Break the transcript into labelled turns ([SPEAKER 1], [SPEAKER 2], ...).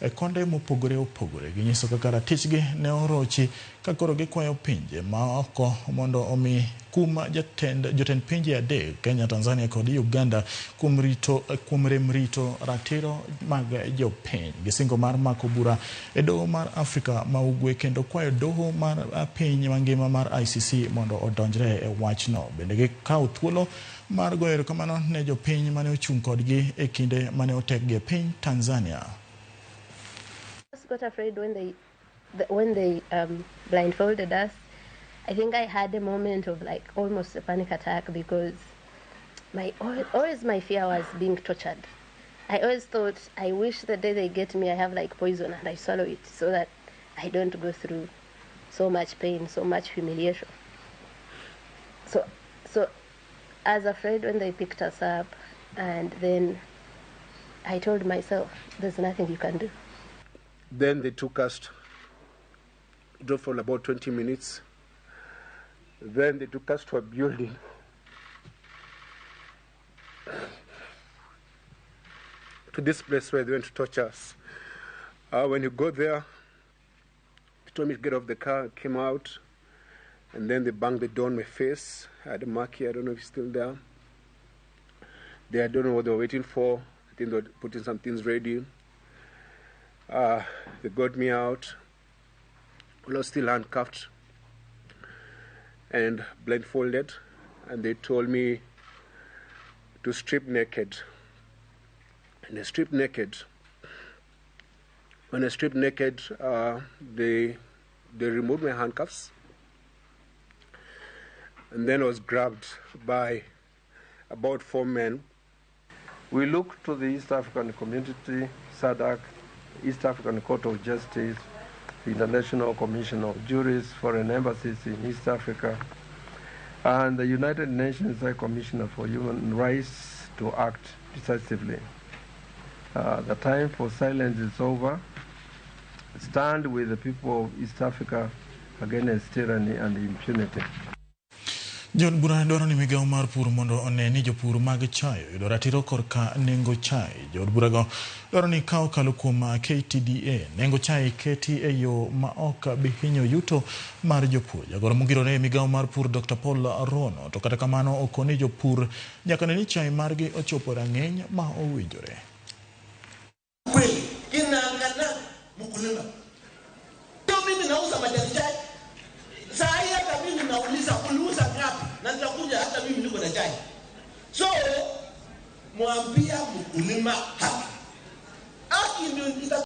[SPEAKER 1] e konde mopogore opogore. Ginyiso kaka ratichgi ne orochi ka koro gikwayo pinje ma oko mondo omi kum jotend pinje adek, Kenya, Tanzania kod Uganda, kuom rem rito ratiro mag jopiny. Gisingo mar mako bura e doho mar Afrika ma Ugwe kendo kwayo doho mar piny mangima mar ICC mondo odonjre e wachno. Bende gikawo thuolo mar goyo erokamano ne jopiny mane ochung' kodgi e kinde mane otekgi e piny Tanzania.
[SPEAKER 2] Just got afraid when they blindfolded us. I think I had a moment of like almost a panic attack because my always my fear was being tortured. I always thought, I wish the day they get me I have like poison and I swallow it so that I don't go through so much pain, so much humiliation. So I was afraid when they picked us up, and then I told myself, there's nothing you can do.
[SPEAKER 3] Then they took us, drove for about 20 minutes. Then they took us to a building. To this place where they went to torture us. When you go there, they told me to get off the car, came out, and then they banged the door on my face. I had a mark here, I don't know if it's still there. I don't know what they were waiting for. I think they were putting some things ready. They got me out. I was still handcuffed and blindfolded, and they told me to strip naked. And I stripped naked. When I stripped naked, they removed my handcuffs, and then I was grabbed by about 4 men.
[SPEAKER 4] We look to the East African Community, SADC, East African Court of Justice, the International Commission of Jurists, foreign embassies in East Africa, and the United Nations High Commissioner for Human Rights to act decisively. The time for silence is over. Stand with the people of East Africa against tyranny and impunity.
[SPEAKER 1] Jood bura dwaro ni migawo mar pur mondo one ni jopur mag chai oyudo ratiro korka nengo chai. Jood burago dwaro ni ka okalo kuom KTDA, nengo chai keti e yo ma ok bi hinyo yuto mar jopur. Jagoro mongirore e migawo mar pur Dr. Paul Rono to kata kamano okoni jopur nyaka ne ni chai margi ochopo e rang'iny ma owinjore.
[SPEAKER 5] Kweli kinaangana mkulima, ndio mimi nauza majani chai saa hii, hata mimi nauliza uliuza ngapi, na nitakuja hata mimi niko na chai. So mwambia mkulima haki, haki ndio.